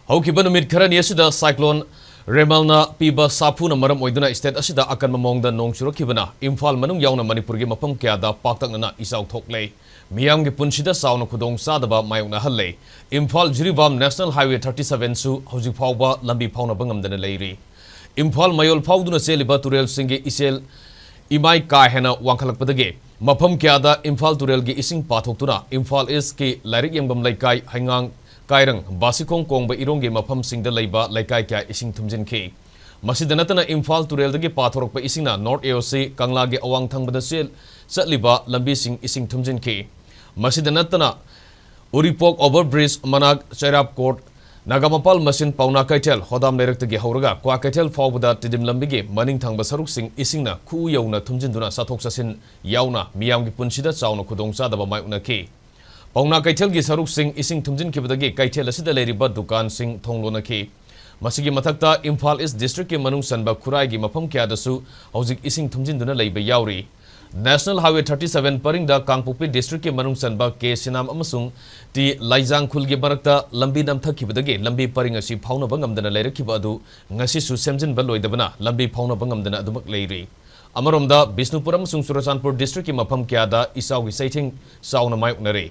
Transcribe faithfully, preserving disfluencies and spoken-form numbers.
ꯍꯧꯈꯤꯕ ꯅꯨꯃꯤꯠ ꯈꯔꯅꯤ ꯑꯁꯤꯗ cyclone ꯔꯦꯃꯜꯅ ꯄꯤꯕ ꯁꯥꯐꯨꯅ ꯃꯔꯝ ꯑꯣꯏꯗꯨꯅ state ꯑꯁꯤꯗ ꯑꯀꯟꯕ ꯃꯑꯣꯡꯗ ꯅꯣꯡ ꯆꯨꯔꯛꯈꯤꯕꯅ ꯏꯝꯐꯥꯜ ꯃꯅꯨꯡ ꯌꯥꯎꯅ ꯃꯅꯤꯄꯨꯔꯒꯤ ꯃꯐꯝ ꯀꯌꯥꯗ ꯄꯥꯛꯇꯛꯅꯅ ꯏꯆꯥꯎ ꯊꯣꯛꯂꯦ꯫ ꯃꯤꯌꯥꯝꯒꯤ ꯄꯨꯟꯁꯤꯗ ꯆꯥꯎꯅ ꯈꯨꯗꯣꯡ ꯆꯥꯗꯕ ꯃꯥꯌꯣꯛꯅꯍꯜꯂꯦ꯫ Imphal Jiribam National Highway thirty seven ꯁꯨ ꯍꯧꯖꯤꯛ ꯐꯥꯎꯕ ꯂꯝꯕꯤ ꯐꯥꯎꯅꯕ ꯉꯝꯗꯅ ꯂꯩꯔꯤ꯫ ꯏꯝꯐꯥꯜ ꯃꯌꯣꯜ ꯐꯥꯎꯗꯨꯅ ꯆꯦꯜꯂꯤꯕ ꯇꯨꯔꯦꯜꯁꯤꯡꯒꯤ ꯏꯆꯦꯜ ꯏꯃꯥꯏ ꯀꯥ ꯍꯦꯟꯅ ꯋꯥꯡꯈꯠꯂꯛꯄꯗꯒꯤ ꯃꯐꯝ ꯀꯌꯥꯗ ꯏꯝꯐꯥꯜ ꯇꯨꯔꯦꯜꯒꯤ ꯏꯁꯤꯡ ꯄꯥꯊꯣꯛꯇꯨꯅ ꯏꯝꯐꯥꯜ East ꯀꯤ ꯂꯥꯏꯔꯤꯛ ꯌꯦꯡꯐꯝ ꯂꯩꯀꯥꯏ, ꯍꯩꯉꯥꯡ, ꯀꯥꯏꯔꯪ, ꯕꯥꯁꯤꯈꯣꯡ ꯀꯣꯡꯕ ꯏꯔꯣꯡꯒꯤ ꯃꯐꯝꯁꯤꯡꯗ ꯂꯩꯕ ꯂꯩꯀꯥꯏ ꯀꯌꯥ ꯏꯁꯤꯡ ꯊꯨꯝꯖꯤꯟꯈꯤ꯫ ꯃꯁꯤꯗ ꯅꯠꯇꯅ ꯏꯝꯐꯥꯜ ꯇꯨꯔꯦꯜꯗꯒꯤ ꯄꯥꯊꯣꯔꯛꯄ ꯏꯁꯤꯡꯅ North A O C ꯀꯪꯂꯥꯒꯤ ꯑꯋꯥꯡ ꯊꯪꯕꯗ ꯆꯦꯜ-, ꯆꯠꯂꯤꯕ ꯂꯝꯕꯤꯁꯤꯡ ꯏꯁꯤꯡ ꯊꯨꯝꯖꯤꯟꯈꯤ꯫ ꯃꯁꯤꯗ ꯅꯠꯇꯅ ꯎꯔꯤꯄꯣꯛ over bridge ꯃꯅꯥꯛ ꯆꯩꯔꯥꯞ ꯀꯣꯔꯠ, ꯅꯥꯒꯥꯃꯄꯥꯜ ꯃꯆꯤꯟ ꯄꯥꯎꯅꯥ ꯀꯩꯊꯦꯜ, ꯍꯣꯗꯥꯝ ꯂꯩꯔꯛꯇꯒꯤ ꯍꯧꯔꯒ ꯀ꯭ꯋꯥ ꯀꯩꯊꯦꯜ ꯐꯥꯎꯕꯗ ꯇꯤꯗꯤꯝ ꯂꯝꯕꯤꯒꯤ ꯃꯅꯤꯡ ꯊꯪꯕ ꯁꯔꯨꯛꯁꯤꯡ ꯏꯁꯤꯡꯅ ꯈꯨꯎ ꯌꯧꯅ ꯊꯨꯝꯖꯤꯟꯗꯨꯅ ꯆꯠꯊꯣꯛ ꯆꯠꯁꯤꯟ ꯌꯥꯎꯅ ꯃꯤꯌꯥꯝꯒꯤ ꯄꯨꯟꯁꯤꯗ ꯆꯥꯎꯅ ꯈꯨꯗꯣꯡꯆꯥꯗꯕ ꯃꯥꯌꯣꯛꯅꯈꯤ꯫ ꯄꯥꯎꯅꯥ ꯀꯩꯊꯦꯜꯒꯤ ꯁꯔꯨꯛꯁꯤꯡ ꯏꯁꯤꯡ ꯊꯨꯝꯖꯤꯟꯈꯤꯕꯗꯒꯤ ꯀꯩꯊꯦꯜ ꯑꯁꯤꯗ ꯂꯩꯔꯤꯕ ꯗꯨꯀꯥꯟꯁꯤꯡ ꯊꯣꯡ ꯂꯣꯟꯅꯈꯤ꯫ ꯃꯁꯤꯒꯤ ꯃꯊꯛꯇ ꯏꯝꯐꯥꯜ East district ꯀꯤ ꯃꯅꯨꯡ ꯆꯟꯕ ꯈꯨꯔꯥꯏꯒꯤ ꯃꯐꯝ ꯀꯌꯥꯗꯁꯨ ꯍꯧꯖꯤꯛ ꯏꯁꯤꯡ ꯊꯨꯝꯖꯤꯟꯗꯨꯅ ꯂꯩꯕ ꯌꯥꯎꯔꯤ꯫ National Highway thirty seven ꯄꯔꯤꯡꯗ ꯀꯥꯡꯄꯣꯛꯄꯤ district ꯀꯤ ꯃꯅꯨꯡ ꯆꯟꯕ ꯀꯦ ꯁꯤꯅꯥꯝ ꯑꯃꯁꯨꯡ ꯇꯤ ꯂꯥꯏꯖꯥꯡ ꯈꯨꯜꯒꯤ ꯃꯔꯛꯇ ꯂꯝꯕꯤ ꯅꯝꯊꯈꯤꯕꯗꯒꯤ ꯂꯝꯕꯤ ꯄꯔꯤꯡ ꯑꯁꯤ ꯐꯥꯎꯅꯕ ꯉꯝꯗꯅ ꯂꯩꯔꯛꯈꯤꯕ ꯑꯗꯨ ꯉꯁꯤꯁꯨ ꯁꯦꯝꯖꯤꯟꯕ ꯂꯣꯏꯗꯕꯅ ꯂꯝꯕꯤ ꯐꯥꯎꯅꯕ ꯉꯝꯗꯅ ꯑꯗꯨꯃꯛ ꯂꯩꯔꯤ꯫ ꯑꯃꯔꯣꯝꯗ ꯕꯤꯁꯅꯨꯄꯨꯔ ꯑꯃꯁꯨꯡ ꯆꯨꯔꯆꯥꯟꯄꯨꯔ district ꯀꯤ ꯃꯐꯝ ꯀꯌꯥꯗ ꯏꯆꯥꯎꯒꯤ ꯆꯩꯊꯦꯡ ꯆꯥꯎꯅ ꯃꯥꯌꯣꯛꯅꯔꯤ꯫